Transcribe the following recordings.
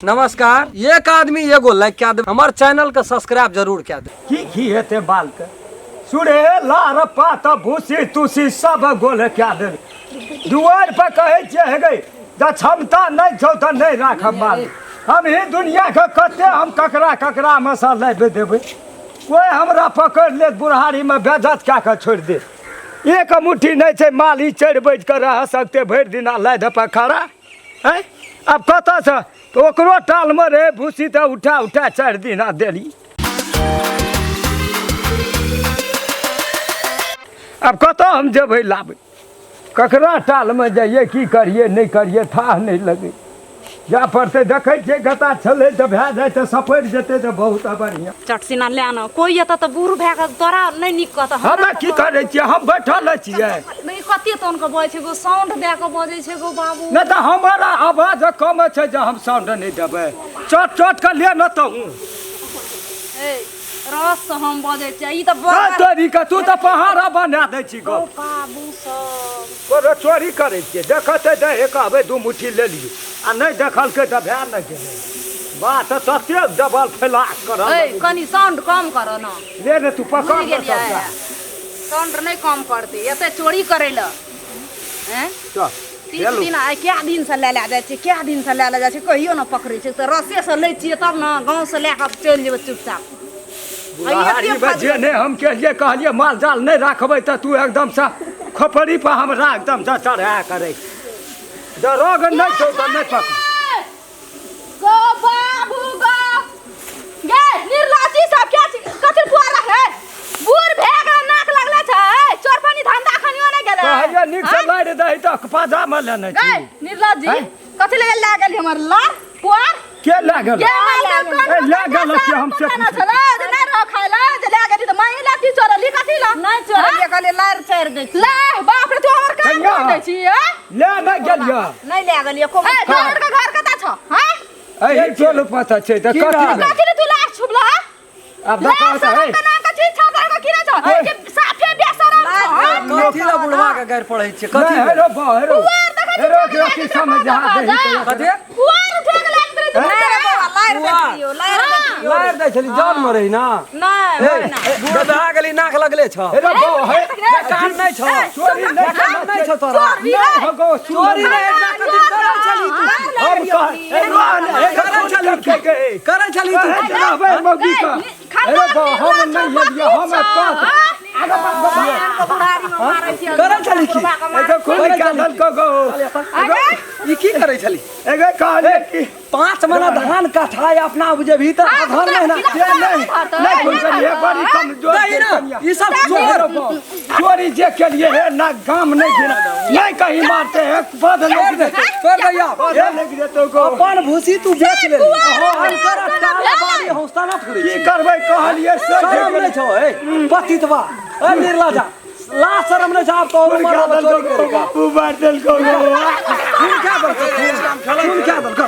नमस्कार। एक आदमी एगो लाइक कए देब, हमर चैनल के सब्सक्राइब जरूर कए देब। की की हेतै बालके सुरे लार पात भूसी तुसी सब गोल कए देब। दुआरि पर कहै छियै हे गई जब क्षमता नहि छौ तऽ नहि राखब माल। हम ही दुनियाके कते हम ककरा ककरा मे सँ लाबि देबै, कोइ हमरा पकड़ि लेत बुढ़ारीमे बेज्जत कए कऽ छोड़ि देत। एक मुट्ठी नहि छै माल, ई चढ़ि बैठ कऽ रह सकतै भरि दिना लादि पर खड़ा। आँय आब कतऽसँ तऽ ओकरो टालमे रहै भूसी तऽ उठा उठा 4 दिना देली। आब कतऽ हम जेबै लाबै, ककरा टालमे जइए, की करिए नहि करिए थाह नहि लगै। जा पड़तै देखै छियै गता छलै तऽ भए जाइ तऽ सपटि जेतै तऽ बहुत बढ़िआँ। चटसिना लए ने कोइ एतऽ तऽ बूढ़ भए कऽ तोरा नहि नीक कहतऽ। हमे की करै छियै, हम बैठल छियै। नहि कते तोन के बजै छै गो, साउंड दए कऽ बजै छै गो बाबू। नहि तऽ हमर आवाज कम छै जे हम साउंड नहि देबै, चट चट के ले न तऽ ए रस से हम बजै छियै, ई तऽ बड़ तोरी के तू तऽ पहाड़ा बना दै छी गो। बाबू सब तोरो चोरी करै छियै, देखतै तऽ हे कहबै 2 मुट्ठी ले लियौ, आ नहि देखलकै तऽ भए नहि गेलै। बात तते डबल फैला कर। ए कनी साउंड कम कर न। ले ने तू पकड़ बुझि ने गेलियै? सबटा। साउंड नहि कम करतै, एते चोरी करै लए। हैं चल 30 दिन आइ कए दिन से लए लए जाइ छियै, कए दिन से लए लए जाइ छियै, कहियो ने पकड़ै छै। तऽ रसे से लै छियै तब ने गाँव से लए कऽ चलि जेबै चुपचाप। बुढ़ारीमे जे नहि हम केलियै, कहलियै माल जाल नहि राखबै तऽ तू एकदमसँ खोपड़ी पर हमरा एकदमसँ चढ़ा करै। जँ रोग नहि छौ तऽ नहि पकड़। गो बाबू गो गे निर्लाजी सब क्या छी कथि पुआ रखे बूढ़ भए गेल, नाक लगले छै, चोर पानी धंधा खनियो नहि गेलै। कहलियै नीक से लड़ि दही तऽ पाजामे लेने गे छी। निर्लाजी कथि ले लए गेली हमर लार पुआर? के लए गेल? के माल के कोन ए, लए गेल कि हम से पता छलै जे नहि रह खाय ला, जे लए गेली तऽ मांगि ला की चोरली कथि ला? नहि चोरलियै, कहलियै लारि चारि दै छी। ले बाप रे, तू हमर काम कहिया? कर दै छी हैं? ले नहि गेलियै। नहि लए गेलियै को। ए तोहर के घर कतऽ छौ हैं? एहि टोल पता छै तऽ की कथी रहल? कथि ले तू लार छुबला? आब देखा ले तऽ शरम हे के नाम के चीज छौ तोहर के की नहि छौ? के साफे बेशरम छौ हैं? कथी ला बुढ़वा के गारि पढ़ै छियै? कथी नहि ला? हेरो बा हेरो पुआर देखै छी हेरो उठा के के अथी लाके समझ जा देखा दही जा। तऽ कथी? पुआर उठा के लाके देले तू नहि रे बाबा, लारि पुआर। दैतियौ, लारि दैतियौ। लारि दै छली जान मरै ना। नहि, हे, नहि। बूढ़ भए गेली, नाक लगले छौ, हेरो बा हे कान नहि छौ, चोरी नहि कान नहि छौ तोरा। चोरी नहि हो गो चोरी नहि एकरा कथी करै छली तू? हम कह हेरो हे करै छली के के करै छली तू? कहै छै रहबै मौगी का। हेरो बा हम नहि हेलियै, हम पास बुढ़ारीमे मारै छियै। करै छली की? एगो खून निकालल को गो। ई की करै छली? एगो कहलियै कि 5 महीना धान कठाय अपना बुझेबही तऽ अधन महीना से नहीं नहीं खून करिए, बड़ी कमजोर दही छै ना, कनिया। ई सब चोर। चोरी जे के लिए है ना गाम नहीं गिरा नहीं कहीं मारते हैं पद छोड़ लग दे, छोड़ दैया। पद लग जेतो गो। अपन भूसी तू बेच लेली। अनकर टाल बारी हौसला ना फुरै की छै। करबै कहलियै से शरम नहि छौ ए पतितवा, ए निर्लजा, ला शरम नहि छौ आब तो उमर में चोरी करे का। बापू मार देलको गो। खून क्या देलको? खून क्या देलको?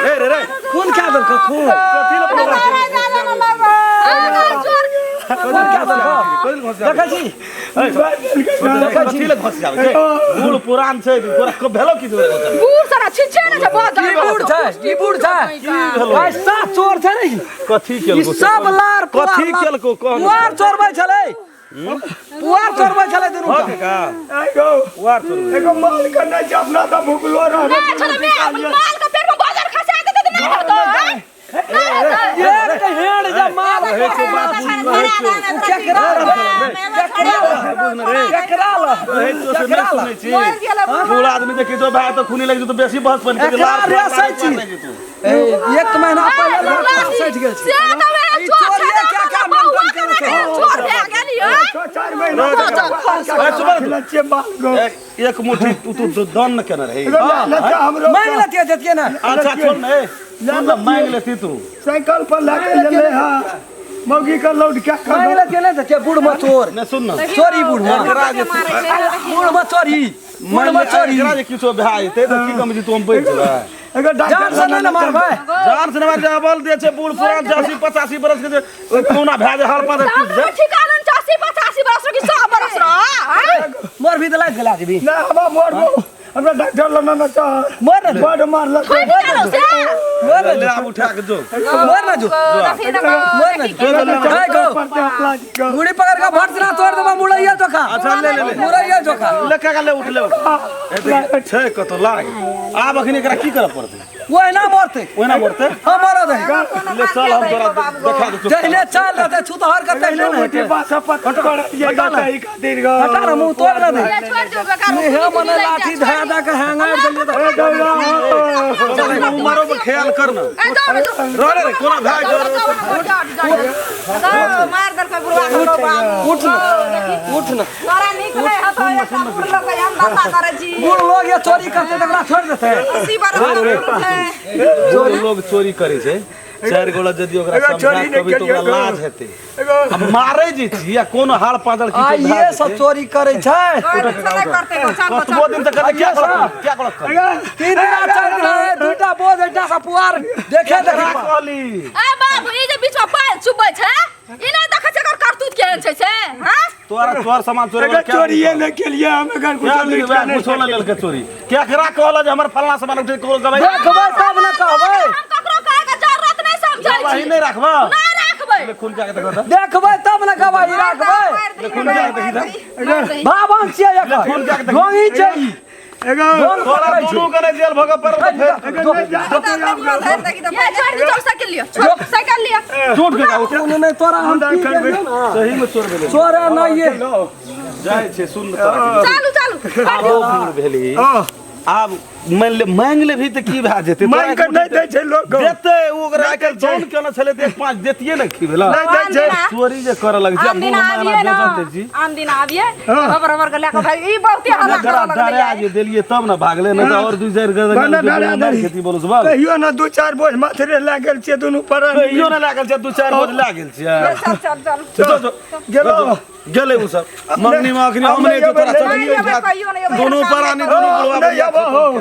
रे रे रे खून क्या देलको? खून खून क्या देलको? देखै छी, कथी लए घस जाबै छै? बूढ़ पुरान छै तोरा कब भेलो की तोरा? बूढ़ सारा छिछे ने छै बहुत। ई बूढ़ छै, ई बूढ़ छै, ऐसा चोर छै ने ई। कथी ई केलको? सब लार पुआर कथी केलको कह ने। पुआर चोरबै छलै, पुआर चोरबै छलै दुनू हँ के। काका एगो पुआर चोरबै। एगो माल के नहीं छै अपना तऽ भुखलो रहबै। नहि छलै मे माल के पेट में बाजार खसा देते तऽ नहि होतो हैं? एक हेड़ जे माल कहै छौ बाबू, कहै छौ। केकरा ल, केकरा ल, केकरा ल, कहै छौ से नहि सुनै छी। मरि गेलै बूढ़ आदमी देखी तो भाय तऽ खूनी लागि जेतौ, बेसी बहस बनि गेल। एकरा रेसै छी। ए, एक महीना पहिले लाख सठि गेल छै। से तऽ वएह ई चोर चोरिये छै, क्या क्या बौआ मेंटेन केना केने छै? के चोर भए गेली हैं? 4 महीना छियै माल गो। एक मुट्ठी तू तू दान न केने रही। हमरो मांगि लेतियै जतियै ने। अच्छा छोड़ ने, ए, सुन ने, मांगि लेती तू। साइकिल पर लए के गेलै हँ मौगी के लौट के मांगि लेतियै ने जतियै। बूढ़ में चोर, नहि सुन ने, चोरी बूढ़ में, एकरा जे बूढ़ में चोरी, बूढ़ में चोरी। एकरा जे किछो भए जेतै तऽ की कम तू हम बचि जेबै? एगो डॉक्टर जान से नहि ने मारबै। जान से मार अबल दे छै बूढ़ पुरान 80 85 बरस के जे कोना भए जे हर पास टूट जाए। ठिकाना 80 85 बरस की 100 बरस रह हैं? मोर भी तऽ लागि गेला जेबी। नहि हमरा मरबो। हमरा डॉक्टर लग ना चल। मर ना जो। बड मारलक। थुकि देलौ से। मर ना ले जो। आब उठा के जो। मर ना जो। देखी ना मर ना जो। हाय गो। मुड़ी पकड़ के भट ना तोड़ देबा मुड़ैया जोखा। अच्छा ले ले ले। मुड़ैया जोखा। ले काका ले उठ ले उठ। ए देख, छै कतौ लाग। आब अखन एकरा की करऽ पड़तै? ओहिना मरतै। ओहिना मरतै? हम मरऽ दही। ले चल हम तोरा देखा दै छियौ। जहिने चाल रहतै छुतहर के तहिने ने हेतै। हटा ना मुंह तोड़ ना दे। ये छोड़ दियो बेकार। हे मने लाठी धरा दा के हैंगार देलियै तऽ। चल उमरो पर ख्याल कर ना। ए जाओ ना, जाओ। रह रे कोना भाग जाओ, जाओ, जाओ। मार देलकै बुढ़वा के बाबू। उठ ना। उठ ना। तोरा नीक नहि हेतौ, एकटा बुढ़ लोक के हम दशा करै छी। बूढ़ लोग ये चोरी करतै तऽ ओकरा छोड़ि देतै। 80 बरस के बुढ़ छै। जो लोग चोरी करै छै चारि गोला यदि ओकरा एगो समझा चोरी नहि कभी तऽ ओकरा करियौ। लाज हेतै। आ मारै जे छी आ कोनो हाड़ पाँजर आ किछो भए ये सब जेतै। चोरी करै छै। कोइ दिन से नहि करतै, बचान कतबो बचान। दिन तक करतै, क्या करत क्या करत? 3 दिना चलि रहै 2टा बोझ एकटा सँ पुआर देखे देखी। कहली ए बाबू, ई जे बीच में पानि चुबै छै, ई नहि देखै छै एकर करतूत केहन छै से, हाँ? तोरा तोहर सामान चोरी एकर चोरिये नहि केलियै हम, एकर क्या कुछो लुटि कऽ नहि। कुछो नहि लेलकै चोरी। केकरा कहल जे हमर फलना सामान उठे ककरो गवाही देखबै तब ने कहबै। हम ककरो कहै के जरूरत नहि समझै गवाही छी। नहि राखबह? नहि राखबै। ले खून जाके देखो तऽ। देखबै तब ने गवाही राखबै। मारि खून जाके देखी तऽ। दही। भावन छियै एकर। खून जाके देखी। ढोंगी छै ई। एगो ढोंग तोरा पकड़ै छै। दुनू के नहि जेल भोगऽ पड़ल तऽ फेर ये छोड़ दियो, साइकिल लियो, छोड़, साइकिल लियो। चोट के उठ। कोनो नहि तोरा हम की करियौ ने। सही में चोर भेलै। चोरे नहि ये। जाइ छै सुन तोरा। चालू चालू। आबो बूढ़ भेली। आब मानि ले मांगि लेबही तऽ की भए जेतै? मांगि कऽ नहि दै छै लोक। देतै ओ ओकरा आइ काल्हि जौन केने छलै तऽ 1-5 देतियै ने की भेलै? नहि दै छै। चोरी जे करऽ लगै छै आन दिन बूढ़ आबियै माना ने, बेचते छी। आन दिन आबियै, रबर रबर के लए कऽ भागि। ई बहुते हल्ला एकरा करऽ लगलै। डरा जे देलियै तब ने भागलै, नहि तऽ आओर 2-4 बना डरा देली। खेती बोलू सुबह। कहियो ने 2-4 बोझ माथरे लए गेल छियै दुनू पर। कहियो नहि लागल छै 2-4 बोझ लए गेल छियै। चल चल चल। जो जो गेलौ। गेलै उ सब मंगनी मे अखनी हम नहि तोरा नहि चलियो अयबै, कहियो नहि अयबै। दुनू परानी दुनू बुढ़वा नहि अबहो हो,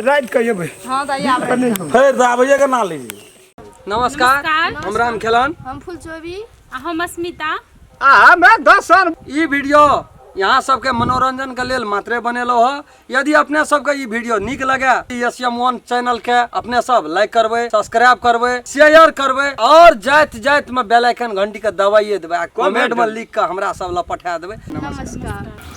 राति के अयबै। हँ तऽ आबै। फेर तऽ आबैये के ना लीजिए। नमस्कार, हम राम खेलन, हम फुलचोबी, आ हम अस्मिता। आ हमरा दर्शन। ई वीडियो यहाँ सबके मनोरंजन के लेल मात्रे बनेलो ह। यदि अपने सबके ई वीडियो नीक लगे SM1 channel के अपने सब लाइक करबै, सब्सक्राइब करबै, शेयर करबै और जाइत जाइत में बेल आइकन घंटी के दबाइए देबै आ कमेंट में लिख के हमरा सब ल पठा देबै। नमस्कार।